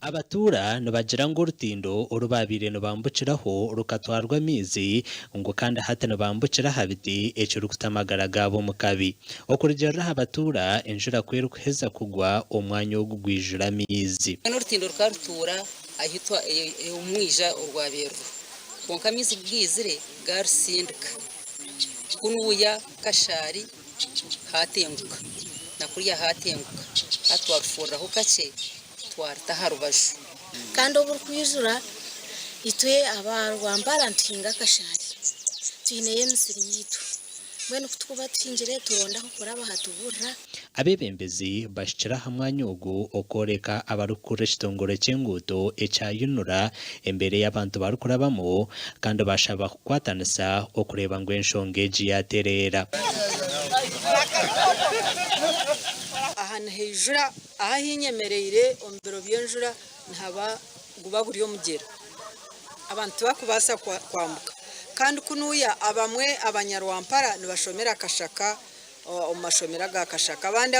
Abatuura nibagira ngu orutindo oru baabaire nibambukiraho rukatwarwa amaizi ngu kandi hati nibambukira aha biti ekirikuta amagara gaabo omu kabi. Okurugiirira aha batuura, enjura ku erikuheza kugwa omwanya ogu gwijura amaizi. Mbwenu orutindo rukaba rutuura ahu omwija orwabaire ruri, kwonka amaizi ku gaizire gaarusindika kunuuya Kashaari haatenguka na kuriya haatenguka, hati twarufuriraho kakye. Twaruta aha rubaju. Kandi oburikwijura, itwe aba Rwampara nituhinga akashaari, twineyo emisiri yaitu. Mbwenu ku turikuba tuhingire turonda ah'okuraba hatuburira. Abeebembezi bahikire aha mwanya ogu okworeka abarikukurira ekitongore ky'enguuto ekya UNRA embeera ei abantu barikurabamu kandi baashaba kukwatanisa okureeba ngu enshonga egi yaatereera. Aha nihaijura Aha ahi nyemereire omu biro by'enjura nihaba guba guri omugyera, abantu tibarikubaasa kwambuka. Kandi kunuya abamwe abanyarwampara nibashomera Kashaka omu mashomero aga Kashaka abandi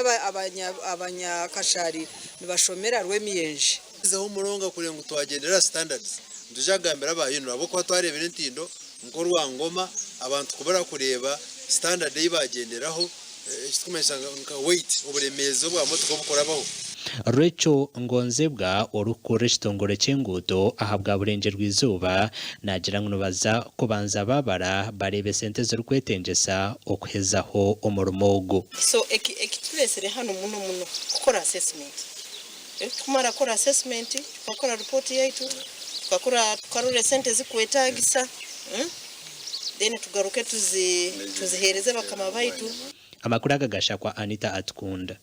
abanyakashaari nibashomera Rwemiyenje. Tukizeho munonga kureba ngu twagyendera aha standards nitwija kugambira aba UNRA ahabw'okuba twareebire entindo nk'orwangoma abantu kubura kureeba standard ei bagyenderaho. Ekirikumanyisa nka weight, oburemeezi obwa motoka obukurabaho. Rachel Ngonzebwa orikukurira ekitongore ky'enguuto ahabwa Burengyerwa-izooba naagira ngu nibaza kubanza baabara bareebe esente ezirikwetengyesa okuhezaho omurimo ogu. So ekituresire hanu muno muno kukora assessment. Tukumara kukora assessment tukakora report yaitu, tukakora tukarora esente ezikwetagisa. Then tugaruke tuziheereze bakama baitu. Amakuru aga gashakwa Anita Atukunda.